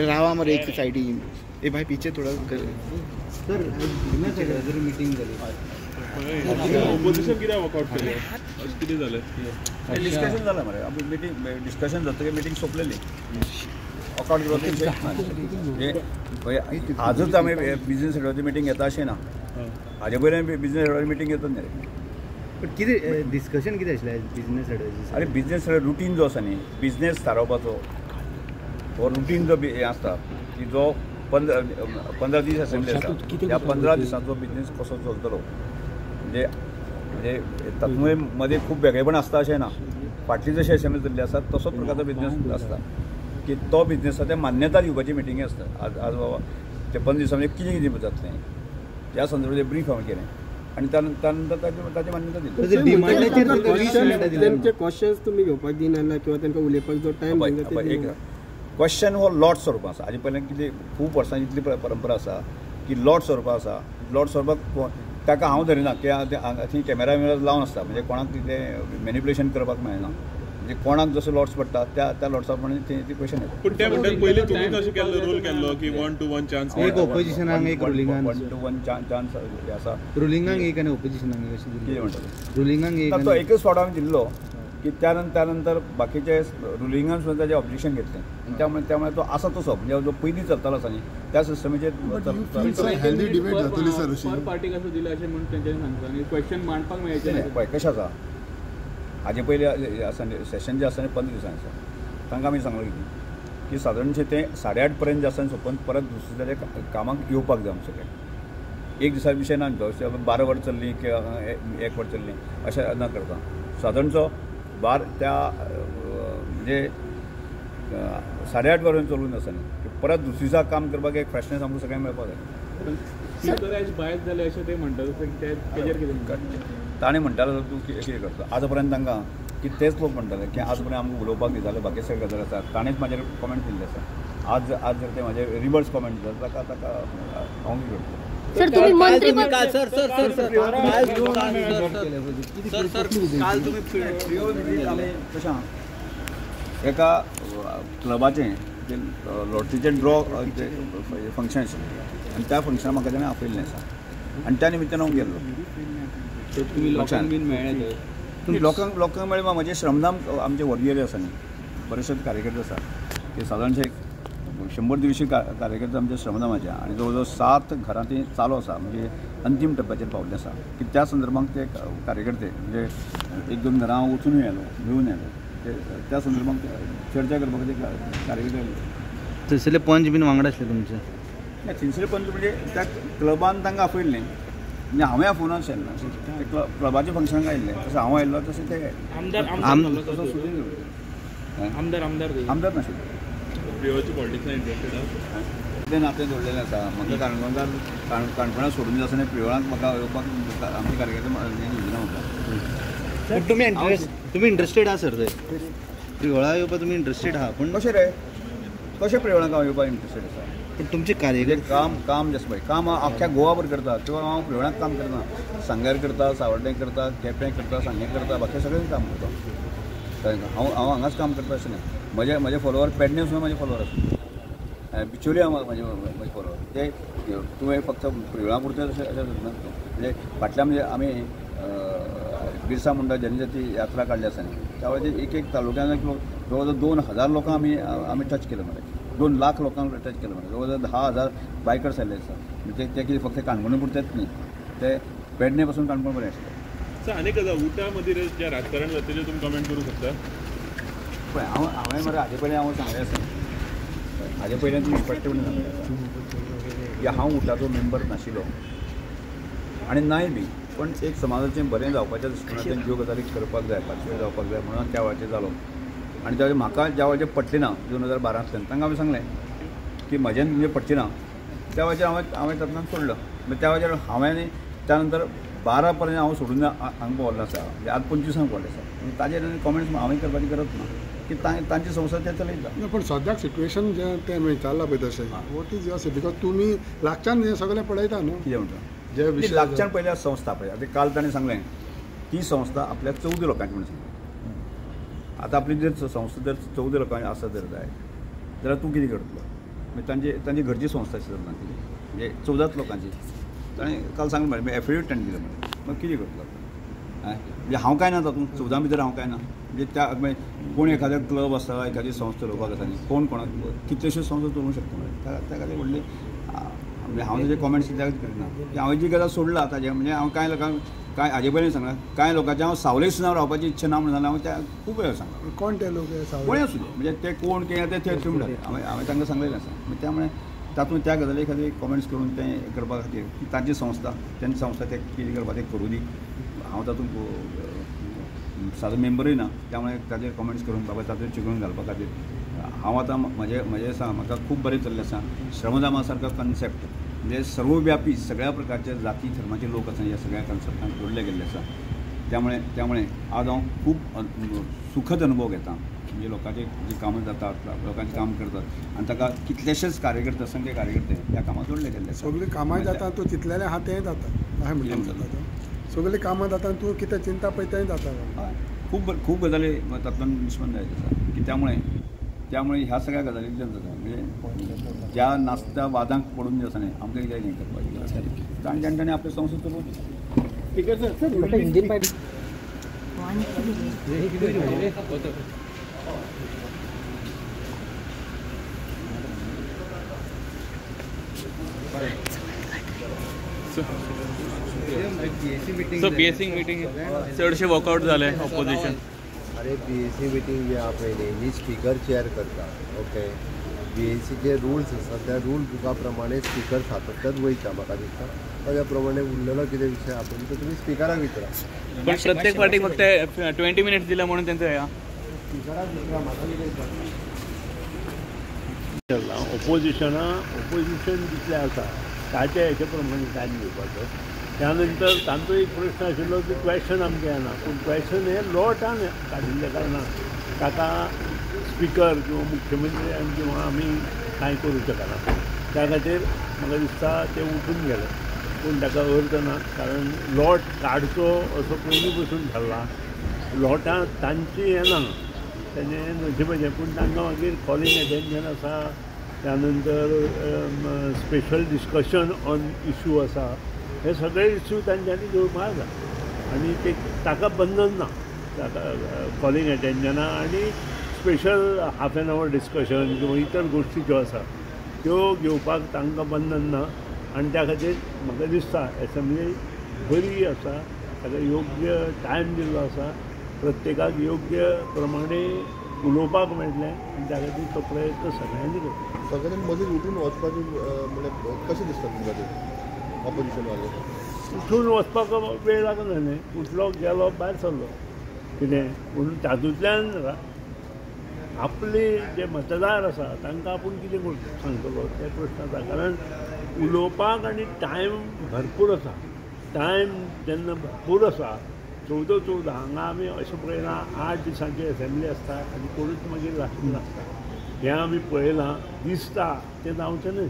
रावा मरे एक साइड ए भाई पीछे थोड़ा कर सर जर मीटिंग झाली ऑपोजिशन कित्याक वर्कआउट केलें अशें कितें जालें? डिस्कशन जालें मरे, आमी मिटींग डिस्कशन जातकीर मिटींग सोंपलेली. वर्कआउट करपाक आजूच आमी बिजनेस हेडाची मिटींग घेता अशें ना, हाजे पयलीं बिजनेस हेडाची मिटींग घेतात न्ही. पण कितें डिस्कशन कितें आशिल्लें बिजनेस हेडाचें? अरे बिजनेस हेड रुटीन जो आसा न्ही, बिजनेस थारावपाचो हो रुटीन जो हें आसता की जो 15 दीस असेंब्ली आसा, ह्या 15 दिसांचो बिजनेस कसो चलतलो, म्हणजे म्हणजे तातूंत मदें खूब वेगळेपण आसता अशें ना. फाटली जशी असेंब्ली चल्ली आसा तसोच प्रकारचो बिजनेस आसता की तो बिजनेसा ते मान्यता दिवपाची मिटिंगी आसता. आज आज बाबा ते 15 दिसां म्हणजे कितें कितें जातलें ह्या संदर्भात ब्रीफ हांवें केलें आनी त्यानंतर ताची मान्यता दिली. तेंचे क्वेश्चन्स तुमी घेवपाक दिना किंवा तांकां उलोवपाक जो टायम एक क्वेश्चन हो लॉट स्वरुपां आसा. हाजे पयलीं कितें खूब वर्सां इतली परंपरा आसा की लॉट स्वरुपां आसा. लॉट स्वरुपाक ताका हांव धरिना की थंय कॅमेरा बिमेरा लावन आसता, म्हणजे कोणाक कितें मॅनिपुलेशन करपाक मेळना, म्हणजे कोणाक जसो लॉट्स पडटा त्या त्या लॉट्सा प्रमाणे ती क्वेश्चन येता. पूण ते म्हणटात पयलीं तुमी तशें केल्लो रोल केल्लो की 1 to 1 chance, एक ऑपोजिशनाक एक रुलिंगाक 1 to 1 chance आसा. रुलिंगाक एक आनी ऑपोजिशनाक एक अशें कितें म्हणटा रुलिंगाक एक तो एकच फावट आमी दिल्लो की त्यानंतर बाकीचे रुलिंगान सुद्दां ताजें ऑब्जेक्शन घेतलें आनी त्यामुळे त्यामुळे तो आसा तसो, म्हणजे जो पयलीं चलतालो आसा न्ही त्या सिस्टमीचेर पळय कशें आसा. हाजे पयलीं आसा सेशन जें आसा न्ही 15 दिसांनी आसा, तांकां आमी सांगलो कितें की सादारणशें तें 8:30 पर्यंत जें आसा न्ही सोंपोवन परत दुसऱ्या ताजें कामाक येवपाक जाय आमचे कडेन. एक दिसा विशय ना आमचो, 12 वर चल्लीं किंवा 1 वर चल्लीं अशें ना करता. सादारणचो बार त्या म्हणजे 8:30 वरां चलून आसा न्ही की परत दुसरे दिसा काम करपाक एक फ्रेशनेस आमकां सगळ्यांक मेळपाक जाय. बायस जाले अशें ते म्हणटात, ताणें म्हणटालो तूं कितें करता आज पर्यंत तांकां की तेच लोक म्हणटाले की आज पर्यंत आमकां उलोवपाक दिताले बाकी सगळे गजाल आसा, ताणेंच म्हाजेर कॉमेंट दिल्ले आसा. आज आज जर ते म्हाजे रिवर्स कॉमेंट दिता ताका ताका हांव कितें करतलो? सर तुम्ही मंत्री sir sir sir sir sir sir काल तुम्ही कशें एका क्लबाचें जे लॉटरीचें ड्रॉ फंक्शन आशिल्लें आनी त्या फंक्शनाक म्हाका ताणें आपयल्लें आसा आनी त्या निमित्तान हांव गेल्लो. तुमी लोकांक बीन मेळ्ळे? लोकांक लोकांक मेळ्ळे. म्हजें श्रमदान आमचे वरयेर आसा न्ही, बरेचशे कार्यकर्ते आसा की सादारणशे 100-150 कार्यकर्ते आमच्या श्रमदामाचे आनी जवळ जवळ 7 घरां ती चालू आसा, म्हणजे अंतीम टप्प्याचेर पावल्ले आसा की त्या संदर्भात ते कार्यकर्ते म्हणजे 1-2 घरां हांव वचूनय आयलो, मेळून आयलो, ते त्या संदर्भात चर्चा करपाक ते कार्यकर्ते आयले. थंयसरले पंच बीन वांगडा आसले तुमचे? ना, थंयसरले पंच म्हणजे त्या क्लबान तांकां आपयल्लें, म्हणजे हांवें आफोवना आशिल्लें ना, ते क्लबाच्या फंक्शनाक आयिल्लें तशें हांव आयिल्लो तशें ते आमदार आमदार आमदार आमदार नाशिल्ले. तें नातें जोडलेलें आसा. म्हाका काणकोणकार काणकोणा सोडून आसा न्ही प्रियोळाक म्हाका येवपाक आमचे कार्यकर्ते दिना म्हाका. तुमी तुमी इंट्रस्टेड आहा सर? थंय प्रियोळा येवपाक तुमी इंट्रस्टेड आहा? पूण कशें रे कशें प्रियोळाक हांव येवपाक इंट्रस्टेड आसा? पूण तुमचे कार्यकर्ते काम काम जास्त पळय काम आख्ख्या गोवाभर करता किंवा हांव प्रियोळाक काम करना, सांग्यार करता, सावर्डें करता, केपें करता, सांगें करता, बाकी सगळें काम करता. हांव हांव हांगाच काम करता अशें ना. म्हजे म्हजे फॉलोवर पेडणे सुद्दां म्हजे फॉलोवर आसा, बिचोली म्हजे म्हजे फॉलोवर. ते तुवें फक्त प्रियोळा पुरतें अशें अशें ना. म्हणजे फाटल्या म्हणजे आमी बिरसा मुंडा जनजाती यात्रा काडली आसा न्ही, त्या वेळार एक एक तालुक्यान लोक जवळ जवळ 2000 लोकांक आमी आमी टच केलें मरे, 2 लाख लोकांक टच केलें मरे, जवळ जवळ 10,000 बायकर्स आयिल्ले आसा. म्हणजे ते कितें फक्त काणकोण पुरतेच न्ही, ते पेडणे पासून काणकोण पर्यंत आशिल्ले. सर आनी एक उटा मदीं जें राजकारण जाता तेजेर तुमी कमेंट करूं शकता? पळय हांव हांवें मरे हाजे पयलीं हांव सांगलें आसा, हाजे पयलीं तुमी स्पश्टपणे सांगलें आसा की हांव उटाचो मेंबर नाशिल्लो आनी नाय बी, पण एक समाजाचें बरें जावपाच्या दृश्टिकोनांतल्यान ज्यो गजाली करपाक जाय, पार्टिसिपेट जावपाक जाय म्हणून त्या वेळाचेर जालो. आनी त्या वेळार म्हाका ज्या वेळाचेर पटलें ना 2012 तांकां हांवें सांगलें की म्हजें तुमचें पटचें ना, त्या वेळाचेर हांवें हांवें तातूंतल्यान सोडलो. मागीर त्या वेळाचेर हांवें त्या नंतर 12 पर्यंत हांव सोडून हांगा पावल्लो आसा, म्हणजे आज 25 पावल्ले आसा. ताजेर कॉमेंट्स हांवें करपाची गरज ना की तांची संस्था ते चलयता. ना, पण सद्याक सिट्युएशन जें तें विचारलां पळय तशें what is your, because तुमी लागच्यान हें सगळें पळयता न्हू. कितें म्हणटा जे विशय लागच्यान पयल्या संस्था पळय, आतां काल ताणें सांगलें ती संस्था आपल्या 14 लोकांची म्हणून सांगलें. आतां आपली जर संस्था जर 14 लोकांची आसा जर जाय जाल्यार तूं कितें करतलो? म्हणजे तांची घरची संस्था आशिल्ली तांची, म्हणजे 14 लोकांची. ताणें काल सांगलें म्हणलें एफिडेवीट ताणें दिलें म्हणलें मग कितें करतलो हय. म्हणजे हांव कांय ना तातूंत 14 भितर हांव कांय ना. म्हणजे त्या कोण एखाद्या क्लब आसा, एखादी संस्था चलोवपाक आसा न्ही, कोण कोणाक कितल्योश्यो संस्था चलोवंक शकता म्हणल्यार त्या खातीर व्हडली म्हणजे हांव ताजे कॉमेंट्स कित्याक करिना. हांवें जी गजाल सोडला ताजे म्हणजे हांव कांय लोकांक कांय हाजे पयलीं सांगलां, कांय लोकांचे हांव सावलेच ना रावपाची इच्छा ना म्हणून हांव त्या खूब वेळ सांगलां. कोण ते लोक कोणी आसूं दे, म्हणजे ते कोण कितें ते थंय म्हणटात, हांवें तांकां सांगलेलें आसा. त्यामुळे तातूंत त्या गजाली खातीर कॉमेंट्स करून तें करपा खातीर तांची संस्था, तांची संस्था ते कितें करपा तें करूं दी. हांव तातूंत सादो मेंबरूय ना, त्यामुळे ताजेर कॉमेंट्स करून बाबा तातूंत चिकून घालपा खातीर हांव आतां म्हजें आसा, म्हाका खूब बरें चल्लें आसा. श्रमदामा सारको कन्सेप्ट म्हणजे सर्वव्यापी सगळ्या प्रकारचे जाती धर्माचे लोक आसा ह्या सगळ्या कन्सेप्टान जोडले गेल्ले आसा. त्यामुळे त्यामुळे आज हांव खूब सुखद अनुभव घेता. म्हणजे लोकांचे जी कामां जातात, लोकांचें काम करतात आनी ताका कितलेशेच कार्यकर्ते असंख्य कार्यकर्ते ह्या कामां जोडले गेल्ले आसा. सगळीं कामां जाता तूं चिंतलेलें आहा तेंय जाता अशें म्हणटा, सगळीं कामां जाता तूं कितें चिंता पळय तेंय जाता. खूब खूब गजाली तातूंतल्यान निश्पन्न जायत आसा की त्यामुळे त्यामुळे ह्या सगळ्या गजालींतल्यान जाता. म्हणजे ज्या नाचत्या वादांक पडून जे आसा न्ही आमकां कितें हें करपाची गरज आसा. ताणें ताणें आपली संस्था चलोवची. सो बीएससी मीटिंग चडशे वर्कआउट जाले ऑपोजिशन. अरे बीएससी मीटिंग जी आहा पळय न्ही ही स्पीकर चेअर करता. ओके, बीएससीचे रुल्स आसा त्या रूल बुका प्रमाणे स्पीकर सातत्यान वयता. म्हाका दिसता ताज्या प्रमाणे उरलेलो कितें विशय आहा पळय तो तुमी स्पिकराक विचारा. पण प्रत्येक पार्टीक फक्त 20 मिनिट्स दिला म्हणून तेंचो हे स्पिकराक विचारा म्हाका कितें ऑपोजिशना ऑपोजिशन जितलें आसा ताच्या हेच्या प्रमाणे टायम दिवपाचो. त्यानंतर तांचो एक प्रश्न आशिल्लो की क्वेश्चन आमकां येना, पूण क्वेश्चन हे लोटान काडिल्ल्या कारणान ताका स्पिकर किंवा मुख्यमंत्री किंवा आमी कांय करूं शकना. त्या खातीर म्हाका दिसता ते उठून गेले, पूण ताका अर्थ ना, कारण लोट काडचो असो पयलीं पसून थारला. लोटां तांची येना तेजें नशिबाचें, पूण तांकां मागीर कॉलिंग एटेन्शन आसा, त्यानंतर स्पेशल डिस्कशन ऑन इशू आसा, हे सगळे इशू तांच्यांनी घेवपाक आसा आनी ते ताका बंधन ना. ताका कॉलिंग एटेन्शना आनी special half an hour discussion किंवा इतर गोश्टी ज्यो आसा त्यो घेवपाक तांकां बंधन ना. आनी त्या खातीर म्हाका दिसता एसेंब्ली बरी आसा, ताका योग्य टायम दिल्लो आसा, प्रत्येकाक योग्य प्रमाणे उलोवपाक मेळटलें आनी त्या खातीर तो प्रयत्न सगळ्यांनी करता. सगळ्यांनी मदीं उठून वचपाचें म्हणल्यार कशें दिसता तुमकां तें ऑपोजिशन वाले उठून वचपाक वेळ लागना न्ही, उठलो गेलो भायर सरलो कितें, पूण तातूंतल्यान आपले जे मतदार आसा तांकां आपूण कितें सांगतलो ते प्रश्न आसा. कारण उलोवपाक आनी टायम भरपूर आसा, टायम जेन्ना भरपूर आसा 14-14 हांगा आमी अशें पळयलां 8 दिसांची एसेंब्ली आसता आनी कोणूच मागीर नासता. हें आमी पळयलां, दिसता तें जावचें न्हय.